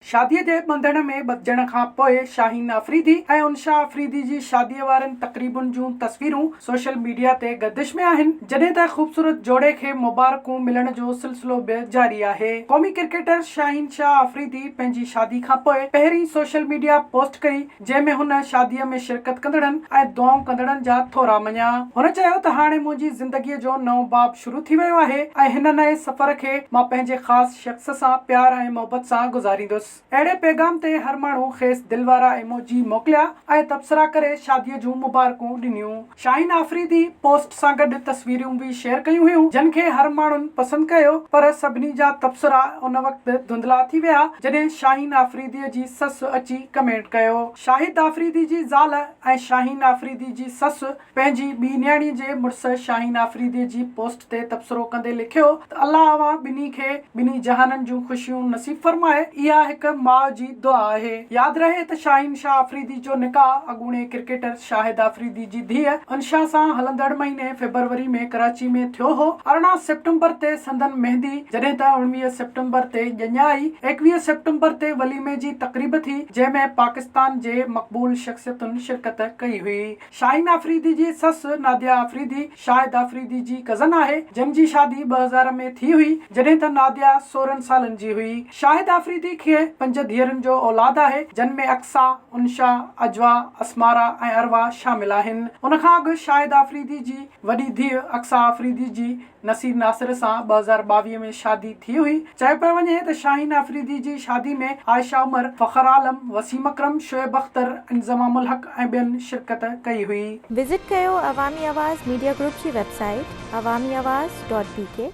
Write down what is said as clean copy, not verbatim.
شاديء جي ٻنڌڻ ۾ ٻڌجڻ کان پوء شاهين آفريدي ۽ انشا آفريدي جي شاديء وارين تقريبن جون تصويرون سوشل ميڊيا تي گردش ۾ آهن، جڏهن ته خوبصورت جوڙي کي مبارڪون ملڻ جو سلسلو به جاري آهي. قومي ڪرڪيٽر شاهين شاهه آفريدي پنهنجي شادي کان پوء پهرين سوشل ميڊيا پوسٽ ڪئي، جنهن ۾ هن شاديء ۾ شرڪت ڪندڙن ۽ دعائون ڪندڙن جا ٿورا مڃيا. هن چيو ته هاڻي منهنجي زندگيء جو نئون باب شروع ٿي ويو آهي ۽ هن نئين سفر کي مان پنهنجي خاص شخص سان پيار ۽ محبت سان گذاريندس. اهڙي پيغام تي هر ماڻهو کيس دل وارا ايموجي موڪليا ۽ تبصرا ڪري شاديء جون مبارڪون ڏنيون. شاهين آفريدي پوسٽ سان گڏ تصويرون به شيئر ڪيون هيون جن کي هر ماڻهن پسند ڪيو پر سڀني جا تبصرا ان وقت ڌنڌلا ٿي ويا جڏهن شاهين آفريدي جي سس اچي ڪمينٽ ڪيو. شاهد آفريدي جي زال ۽ شاهين آفريدي جي سس پنهنجي ٻي نياڻي جي مڙس شاهين آفريدي جي پوسٽ تي تبصرو ڪندي لکيو ته الله اوهان ٻنهي کي ٻنهي جهانن جون خوشيون نصيب فرمائي اها هڪ ماء جي دعا آهي. ياد رهي ته شاهين شاهه آفريدي جو نڪاح اڳوڻي ڪرڪيٽر شاهد آفريدي جي ڌيء انشا سان هلندڙ مهيني فيبروري ۾ ڪراچي ۾ ٿيو هو. 18 سيپٽمبر تي سندن مهندي، جڏهن ته 19 سيپٽمبر تي ڄڃ آئي. 21 سيپٽمبر تي وليمي جي تقريب ٿي، جنهن ۾ پاڪستان جي مقبول شخصيتن شرڪت ڪئي هئي. شاهين آفريدي جي سس ناديه آفريدي شاهد آفريدي جي ڪزن آهي، جن جي شادي 2000 ۾ ٿي هئي، جڏهن ته ناديه 16 سالن جي هئي. شاهد آفريدي کي پنج ڌيئرن جو اولاد آهي، جن ۾ اقصيٰ، انشا، عجوه، اسمارا ۽ اروا شامل آهن. ان کان اڳ شاهد آفريدي جي وڏي ڌيء اقصيٰ آفريدي جي نصير ناصر سان 2022 ۾ شادي ٿي هئي. چيو پيو وڃي ته شاهين آفريدي جي شادي ۾ عائشه عمر، فخر عالم، وسيم اڪرم، شعيب اختر، انضمام الحق ۽ ٻين شرڪت ڪئي هئي. وزٽ ڪيو عوامي آواز ميڊيا گروپ جي website Awami Awaz dot B K.